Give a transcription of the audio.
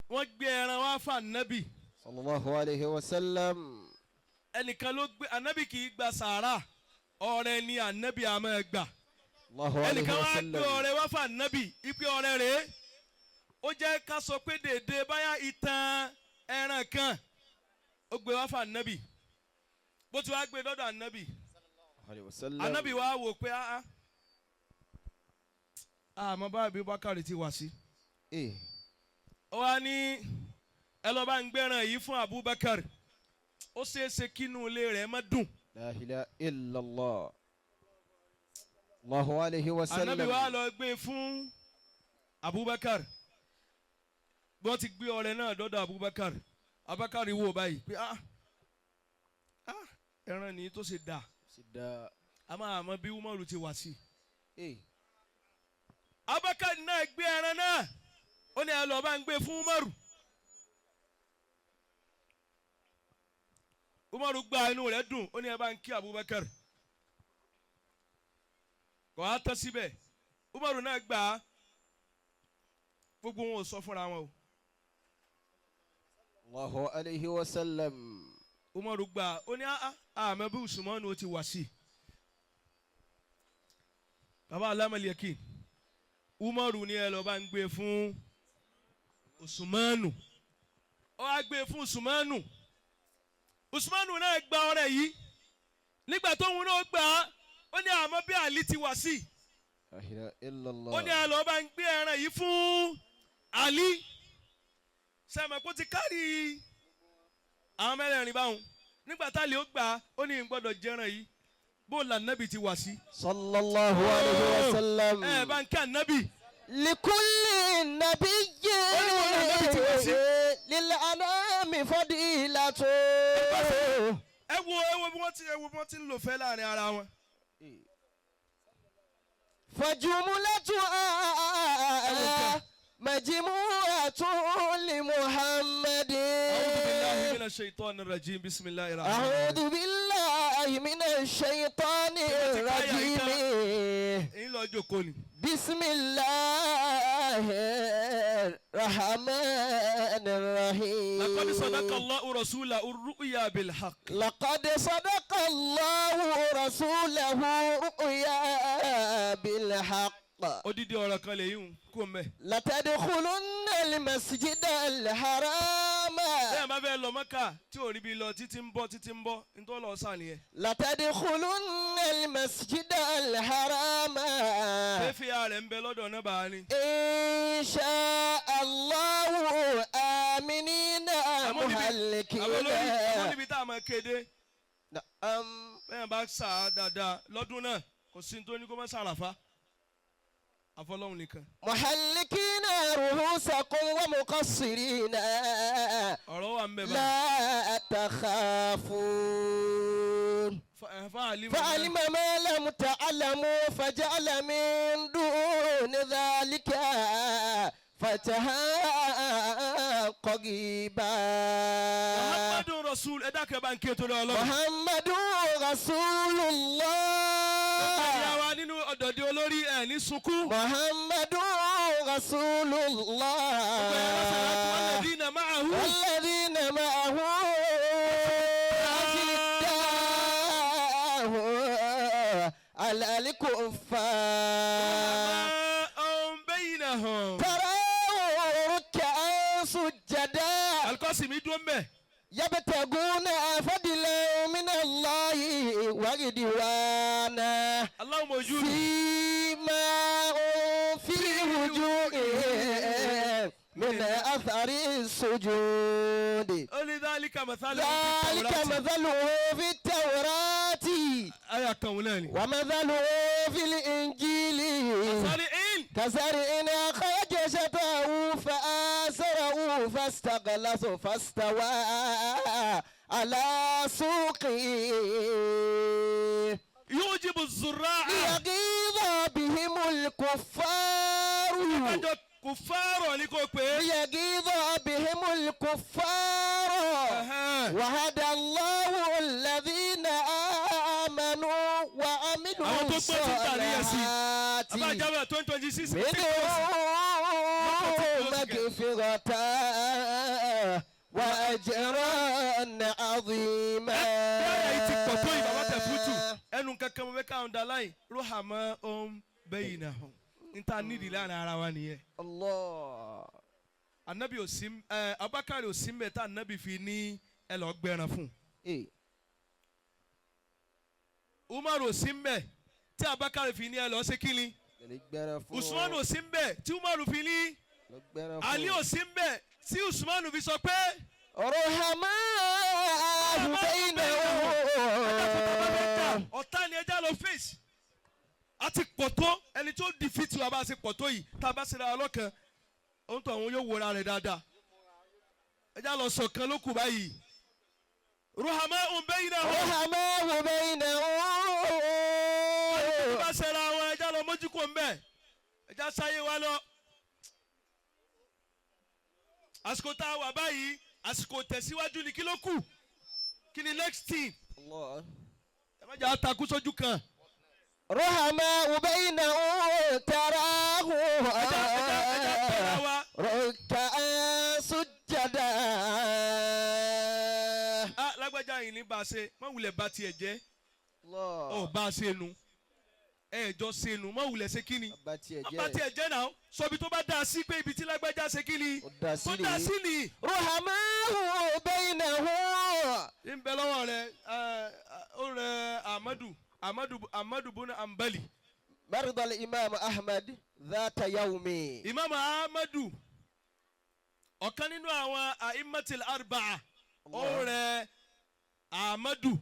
Wọ́n gbé ẹran wá fún Anabi. Sallallahu alayhi wa sallam. Ẹnìkan ló gbé. Anabi kì í gba sàárà, ọrẹ ni Anabi a máa gbà. Allahu alayhi Ẹnìkan wa wá gbé sallam. ọrẹ wá fún Anabi, ipe ọrẹ rèé. Ó jẹ́ ká sọ pé dèdè báyà ìtàn ẹran kan, ó gbé wá fún Anabi. Bó ti wá gbé dọ́dọ̀ Anabi, Alayhi wa sallam. Anabi wá wò pé, ah ah, àmọ́ bá Abubakar ti wà sí. Ó wá ní, ẹ lọ́ọ́ bá ń gbẹ́ràn yìí fún Abubakar, ó ṣeé ṣe kínú ilé rẹ̀ má dùn. La ilaha illallah. Allahu alayhi wa sallam. Anabi wa lọ gbé fún Abubakar. Bí wọ́n ti gbé ọrẹ náà dọ́dọ̀ Abubakar, Abubakar wò báyìí pé, ah ah, ẹran nìyí tó ṣe dà. Sida. A máa mọ bí Umaru ti wà sí. Abubakar náà gbé ẹran náà, ó ní ẹ lọ́ọ́ bá ń gbé fún Umaru. Umaru gba, inú rẹ̀ dùn, ó ní ẹ bá ń kí Abubakar. Kò á tán síbẹ̀, Umaru náà gbà á. Gbogbo wọn ò sọ fúnra wọn o. Allahu alayhi wa sallam. Umaru gbà á, ó ní áá, àmọ́ bí Usmanu ó ti wà sí. Baba alámàlìyàkì, Umaru ní ẹ lọ́ọ́ bá ń gbé fún Usmanu. Ó wá gbé fún Usmanu. Usmanu náà gba ọrẹ yìí. Nígbà tóun náà gbà á, ó ní àmọ́ bí Ali ti wà sí. La ilaha illallah. Ó ní ẹ lọ́ọ́ bá ń gbé ẹran yìí fún Ali. Sẹ́mi kó ti kárí àwọn mẹ́rẹ̀ẹ̀rin báwọn. Nígbà tá a lè ó gbà á, ó ní gbọ́dọ̀ jẹran yìí, bó la nábì ti wà sí. Sallallahu alayhi wa sallam. Ẹ bá ń kí ànábì. لكل نبي Ó ní wọn nábì ti wá sí. للأنام فضيلة. Ẹ wo bí wọ́n ti, ẹ wo bí wọ́n ti ń lò fẹ́ láàrin ara wọn. فجملتها مجموعة لمحمد. أعوذ بالله من الشيطان الرجيم، بسم الله الرحمن الرحيم. أعوذ بالله من الشيطان الرجيم. Èyí lọ jókòó ni. بسم الله الرحمن الرحيم. لقد صدق الله رسوله الرؤيا بالحق. لقد صدق الله رسوله رؤيا بالحق. Odidi ọ̀rọ̀ kan lè yín kó mẹ́. لتدخلن المسجد الحرام. Bẹ́ẹ̀ bá fẹ́ lọ Mọ́kà tí ò rí bí lọ, títí ń bọ̀, títí ń bọ̀, nítorí lọ sàn nìyẹn. لتدخلن المسجد الحرام. Fẹ́fẹ́ rẹ̀ ń bẹ lọ́dọ̀ náà bá a ní. إن شاء الله آمنين Àmọ́ محلقين. olórí, àmọ́ níbi tá a máa kéde. نعم. Bẹ́ẹ̀ bá sà á dáadáa lọ́dún náà, kò sí ní tó ní kó má sàràfá. Àfọlọ́hún nìkan. محلقين رؤوسكم ومقصرين. Ọ̀rọ̀ wà ń bẹ báyìí. لا تخافون. فعلم. فعلم ما لم تعلموا فجعل من دون ذلك فتحا قريبا. محمد رسول, ẹ dákẹ́, bá ń ké torí Ọlọ́run. محمد رسول Ìyá الله. wa nínú ọ̀dọ̀dẹ olórí ẹ̀ ní sunkún. محمد رسول الله. والذين معه. والذين معه أشداء على الكفار. بينهم. تراهم ركعا سجدا. Alikọ́sìmí dúró mbẹ́. يبتغون فضلا من الله ورضوانا. اللهم ojú. سيماهم في وجوههم من أثر السجود. Ó ní ذلك مثل. ذلك مثله في التوراة. Àyà kan wọlé ni. ومثله في الإنجيل. Sáré in. كزرع أخرج شطأه فآزره فاستغلظ فاستوى على سوقه. يعجب الزراع. ليغيظ بهم الكفار. Kájọ kùfárọ̀ ní kò pé. ليغيظ بهم الكفار. وهدى الله الذين آمنوا وعملوا Àwọn tó gbọ́ tí ń tà níyẹn sí. الصالحات Abájáwé 2026. منهم مغفرة. أجرا عظيما. Bẹ́ẹ̀ yìí ti pọ̀ tó yìí, bàbá tẹ̀ fútù ẹnu kankan mo fẹ́ ká underline رحماء بينهم níta nídìí láàrin ara wa nìyẹn. الله. Anabi ò sí ẹ, Abubakar ò sí mẹ́ta, anabi fi ní ẹ lọ gbẹran fún un. Umar ò sí mbẹ tí Abubakar fi ní ẹ lọ ṣe kíni. Gbẹran fún. Usman ò sí mbẹ tí Umar fi ní. Lọ gbẹran fún. Ali ò sí mbẹ tí Usman fi sọ pé رحماء بينهم. Ọ̀tá ni ẹja lọ face a ti pọ̀ tó ẹni tó defeat wa. Bá a ṣe pọ̀ tó yìí, tá a bá ṣe ra ọlọ́kan, ohun tó àwọn yóò wọra rẹ̀ dáadáa. Ẹja lọ sọ̀kan ló kù báyìí. رحماء بينهم. رحماء بينهم. Bá ṣe ra wọn, ẹja lọ mójú kò ń bẹ̀, ẹja sáyé wa lọ. Àsìkò tá a wà báyìí, àsìkò tẹ̀síwájú ni. Kí ló kù? Kí ni next thing? الله. Ẹ má jẹ́ àtakú sójú kan. رحماء بينهم تراه Ẹja tẹ̀ra wa. ركعا سجدا. Ah, lágbájá yìí ní bá a ṣe, má wulẹ̀ bá tiẹ̀ jẹ́. الله. Ọ̀ bá a ṣe nu, ẹ jọ ṣe nu, má wulẹ̀ ṣe kí ni. Bá tiẹ̀ Má bá jẹ́. tiẹ̀ jẹ́ náà. Sọ ibi tó bá dáa sí pé ibi tí lágbájá ṣe kí ni. Ó dá sí Tó dáa nìyí. Sí nìyí. رحماء بينهم. Ń bẹ lọ́wọ́ rẹ ẹ, ó rẹ Amadu Amadu Amadu buna Ambali. مرض الإمام أحمد ذات يوم. Imam Ahmadu, ọ̀kan nínú àwọn أئمة الأربعة, ó rẹ Ahmadu.